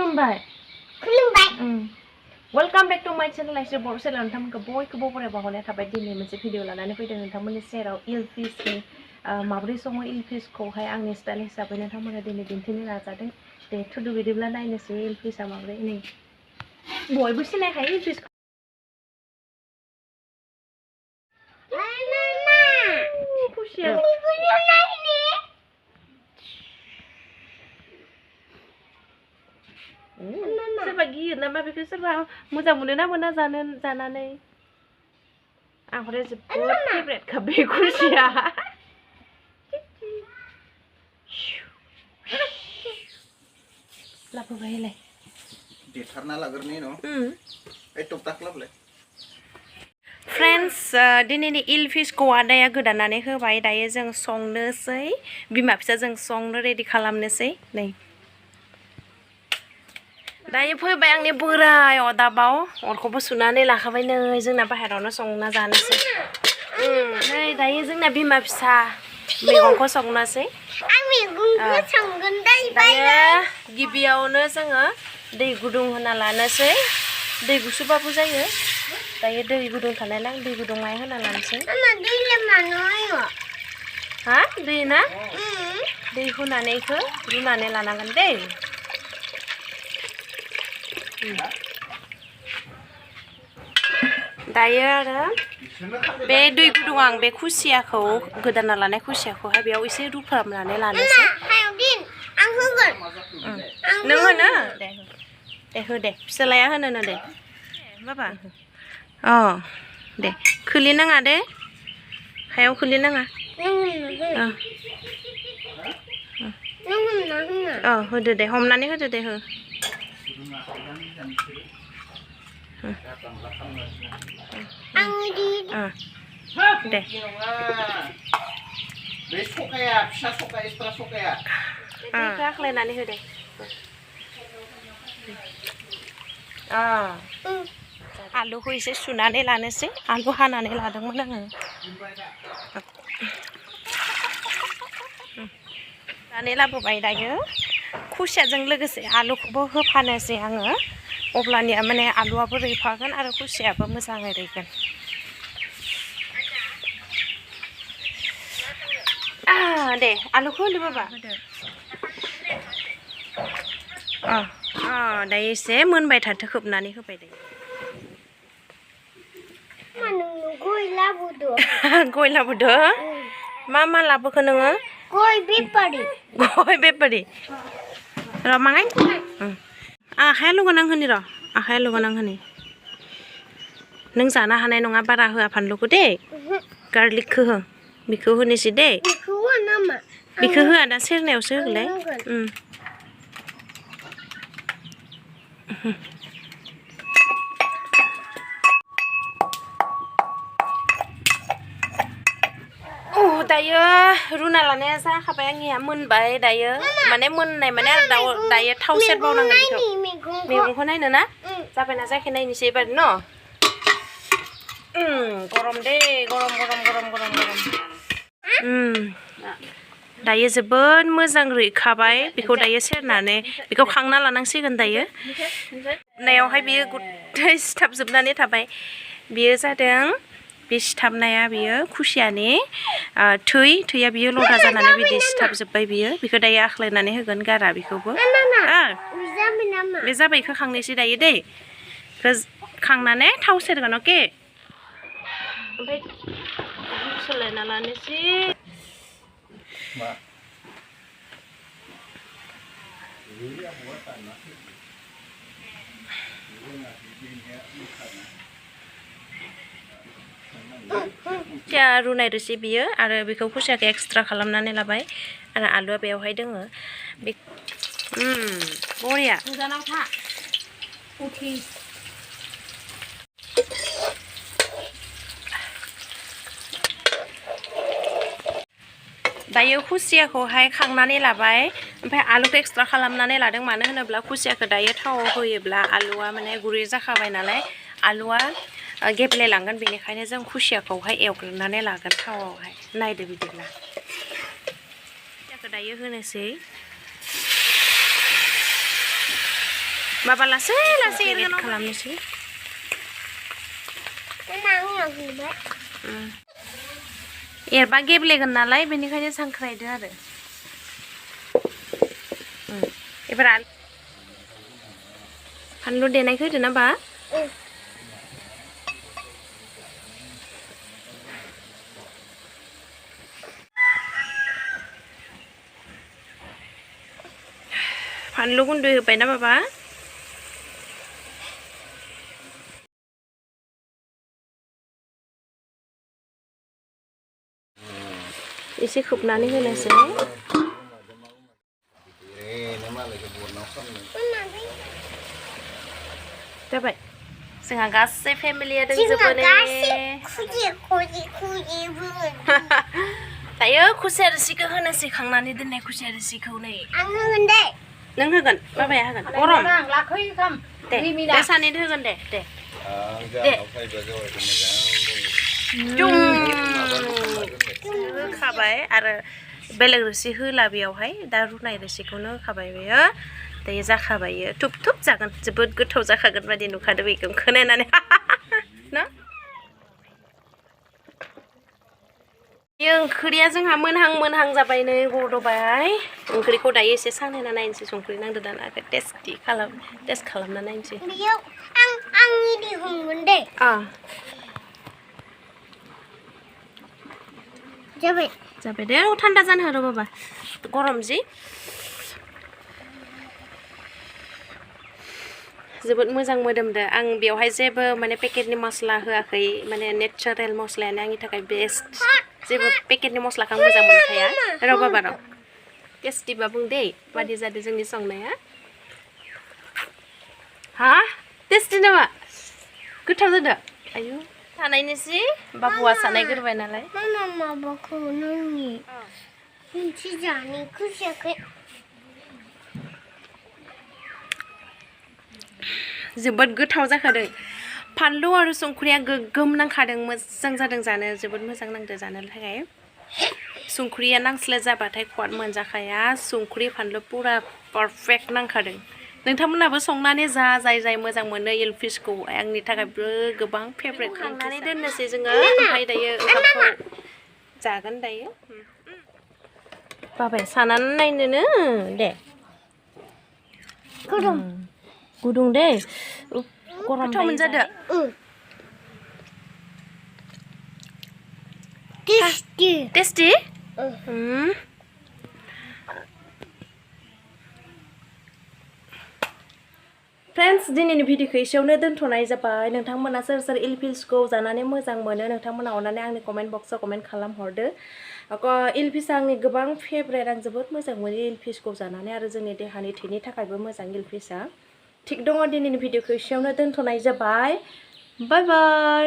खुलुमबाय welcome back to माय channel आइसो बर' चैनल नोंथांमोनखौ बयखौबो बरायबा हरनाय थाबाय दिनै मोनसे भिडिअ लानानै फैदों नोंथांमोननि सेराव इलफिसनि माबोरै सङो इलफिसखौहाय आंनि स्टाइल हिसाबै नोंथांमोना दिनै दिन्थिनो नाजादों दे थुदु बिदिब्ला नायनोसै इलफिसा माबोरै नै बयबो सिनायखायो इलफिसखौ खुसिया सोरबा गियो नामा बेखौ सोरबा मोजां मोनो ना मोना जानानै आंफोर जोबोद फेभरेट खा बे खुसिया लाबोबायलाय देथारना लाग्रोनि न' ए टपटाक लाबोलाय फ्रेन्ड्स दिनैनि इलफिसखौ आदाया गोदानानै होबाय दायो जों संनोसै बिमा फिसा जों संनो रेडि खालामनोसै नै दायो फैबाय आंनि बोराय अदाबाव अरखौबो सुनानै लाखाबाय नै जोंना बाहेरावनो संना जानोसै नै दायो जोंना बिमा फिसा मैगंखौ संनोसै आं मैगंखौ संगोन दायो गिबियावनो जोङो दै गुदुं होना लानोसै दै गुसुबाबो जायो दायो दै गुदुं थानायलाय आं दै गुदुङाय होना लानोसै हा दै ना दै होनानै इखौ रुनानै लानांगोन दै दायो आरो बे दै गुदुं आं बे खुसियाखौ गोदाना लानाय खुसियाखौहाय बेयाव एसे रुफ्रामनानै लानोसै नों होनो दे हो दे फिसालाया होनो दे बाबा अ दे खोलिनाङा दे हायाव खोलिनाङा होदो दे हमनानै होदो दे हो दे बे सकाया फिसा सका एक्सट्रा सकाया दैखौ आख्लायनानै हो दे आलुखौ एसे सुनानै लानोसै आलु हानानै लादोंमोन आङो सुनानै लाबोबाय दायो खुसियाजों लोगोसे आलुखौबो होफानोसै आङो अब्लानिया माने आलुआबो रैफागोन आरो खुसियाबो मोजाङै रैगोन दे आलुखौ होदो बाबा दायो एसे मोनबाय थाथो खोबनानै होबाय दायो गय लाबोदो मा लाबोखो नोङो गय बेपारि र' माङाय आखाया लगान आं होनि र' आखाया लगान आं होनि नों जानो हानाय नङा बारा होआ फानलुखौ दे गार्लिकखौ हो बेखौ होनोसै दे बेखौ होआ दा सेरनायावसो होगोनलाय दायो रुना लानाया जाखाबाय आंनिया मोनबाय दायो माने मोननाय माने आरो दायो थाव सेरबावनांगोन बेखौ मैगंखौ नायनो ना जाबायना जायाखै नायनोसै एबार न' गरम दे गरम दायो जोबोद मोजां रुइखाबाय बेखौ दायो सेरनानै बेखौ खांना लानांसिगोन दायो नायावहाय बियो गुथै सिथाबजोबनानै थाबाय बियो जादों बे सिथाबनाया बियो खुसियानि थैया बियो लदा जानानै बिदि सिथाबजोब्बाय बियो बेखौ दायो आख्लायनानै होगोन गारा बेखौबो बे जाबाय बेखौ खांनोसै दायो दै बेखौ खांनानै थाव सेरगोन अके ओमफ्राय सोलायना लानोसै खुसिया रुनाय रोसि बियो आरो बेखौ खुसियाखौ एक्सट्रा खालामनानै लाबाय आरो आलुआ बेयावहाय दोङो बे बरिया गोजानाव था दायो खुसियाखौहाय खांनानै लाबाय ओमफ्राय आलुखौ एक्सट्रा खालामनानै लादों मानो होनोब्ला खुसियाखौ दायो थावआव होयोब्ला आलुआ माने गुरै जाखाबाय नालाय आलुआ गेब्लेलांगोन बेनिखायनो जों खुसियाखौहाय एवग्रोनानै लागोन थावआवहाय नायदो बिदिब्ला खुसियाखौ दायो होनोसै माबा लासै लासै एरगोन खालामनोसै एरबा गेब्लेगोन नालाय बेनिखायनो सांख्रायदो आरो एबार फानलु देनायखौ होदो ना बा फानलु गुन्दै होबाय ना बाबा एसे खोबनानै होनोसै जाबाय जोंहा गासै फेमिलिया दंजोबो दायो खुसिया रोसिखौ होनोसै खांनानै दोननाय खुसिया रोसिखौ नै आं होगोन दे नों होगोन बाबाया होगोन गरम दे सानैनो होगोन दे होखाबाय आरो बेलेग रोसि होला बेयावहाय दा रुनाय रोसिखौनो होखाबाय बेयो दायो जाखाबाय थुब थुब जागोन जोबोद गोथाव जाखागोन बादि नुखादो बेखौ खोनानानै ना बे ओंख्रिया जोंहा मोनहां जाबाय नै गदबाय ओंख्रिखौ दायो एसे सानहोना नायनोसै संख्रि नांदो ना नाङाखै टेस्ट खालामना नायनोसै बेयाव आं इदि हमगोन दे जाबाय दे थान्दा जानो हो बाबा गरम जि जोबोद मोजां मोदोमदो आं बेवहाय जेबो माने पेकेटनि मस्ला होआखै माने नेचारेल मस्लायानो आंनि थाखाय बेस्ट जेबो पेकेटनि मस्लाखौ आं मोजां मोनखाया र' बाबा र' टेस्टिबा बुं दे मादि जादों जोंनि संनाया हा टेस्टि नामा गोथाव जादों आयु सानायनोसै बाबुआ सानायग्रोबाय नालाय माबाखौ नोंनि मोनसे जानो खुसियाखै जोबोद गोथाव जाखादों फानलु आरो संख्रिया गोगोम नांखादों मोजां जादों जानो जोबोद मोजां नांदों जानो थाखाय संख्रिया नांस्ले जाबाथाय खवाद मोनजाखाया संख्रि फानलु पुरा पारफेक्ट नांखादों नोंथांमोनाबो संनानै जाय मोजां मोनो एलफिसखौ आंनि थाखायबो गोबां फेभरेट खांनानै दोननोसै जोङो ओमफ्राय दायो ओंखामखौ जागोन दायो बाबाया सानानै नायनोनो दे गुदुं दे गरम मोनजादो टेस्टि फ्रेन्ड्स दिनैनि भिडिअखौ एसेयावनो दोनथ'नाय जाबाय नोंथांमोना सोर सोर एलफिसखौ जानानै मोजां मोनो नोंथांमोना अननानै आंनि कमेन्ट बक्सआव कमेन्ट खालामहरदो एलफिसआ आंनि गोबां फेभरेट आं जोबोद मोजां मोनो एलफिसखौ जानानै आरो जोंनि देहानि थैनि थाखायबो मोजां एलफिसआ थिग दङ दिनैनि भिडिअखौ एसेयावनो दोनथ'नाय जाबाय बाय बाय